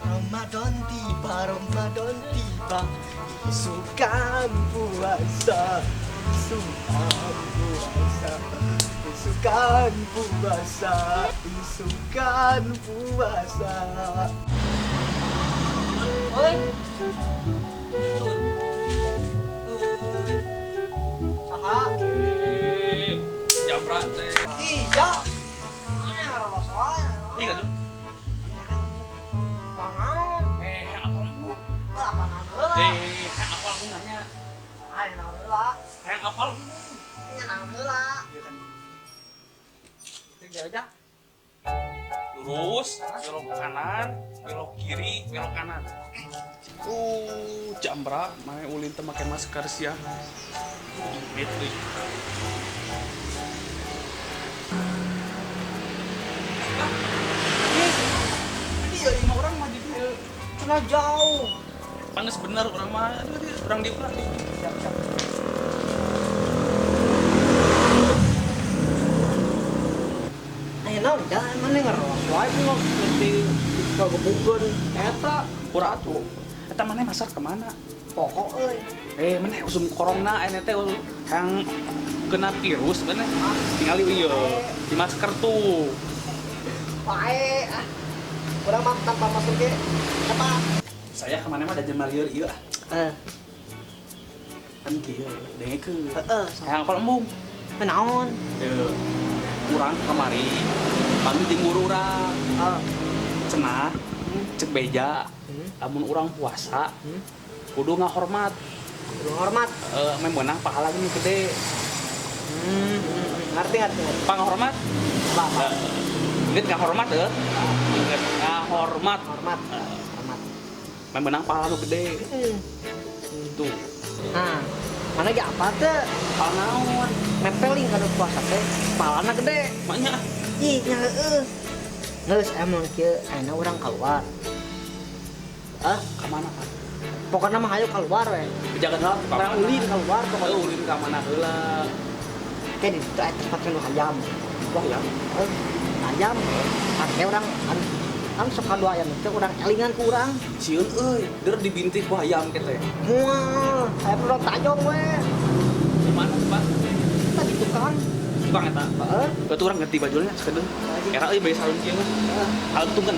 Ramadan tiba, Ramadan tiba, isukan puasa, isukan puasa, isukan puasa, isukan puasa. Oi. Saha? Jabra teh. Iya. Iya tuh. Pangan. Eh, apa lu? Apa heula? Eh, apa aku nanya? Ayo naon heula? Hayang apal? Nya naon heula? Itu aja. Lurus, belok kanan, belok kiri, belok kanan. Jambra, mana ulin teh make masker sia. Duit euy. Iya, lima orang mah di dieu. Cenah jauh. Panas bener orang mah, aduh, dia orang di ulah. Siap, siap. Ayo naon dah, mana ngeros wae mah di kagebukeun eta. Pura atuh. Eta mana masak kemana? Pokok euy. Eh, mana usum corona aya teh yang kena virus mana? Tinggal ieu di masker tuh. Pae ah. Urang mah tanpa masuk ge apa? Saya kemana mah da jelema lieur ieu ah. Eh, Kan kieu, dengekeun. heeh. Hayang apal embung. Naon? Ieu. Urang kamari panggil jeung guru urang. Heeh. Cenah cek beja lamun urang puasa kudu ngahormat. Kudu hormat. Eh, meh meunang pahala nu gede. Ngerti, ngerti, ngerti. Pangahormat? Apa, apa? Ingat ngahormat euy. Ingat ngahormat. Hormat. Hormat. Meh meunang pahala nu gede. Tuh. Nah, mana ge apa teh? Pahala naon? Mepeling kana puasa teh, pahalana gede. Maknya Ih, nya heueuh. Geus emang kieu ayeuna urang keluar. Ah, ka mana Pak? Pokokna mah hayu keluar we. Jaga heula ka Urang mana? ulin keluar pokokna. Ulin ka mana heula? Kayak di situ aya tempat nu hayam. Wah ya. Eh, hayam. Pake urang kan kan sok kadua ayam itu urang elingan ku urang. Sieun euy, der dibintih ku hayam ke teh. Moal, hayam urang tajong we. Di mana tuh, Pak? Kita di tukang. Tukang eta. Heeh. Berarti urang ganti bajunya sakedeung. Era euy bari sarung kieu mah. Heeh. Altung kan.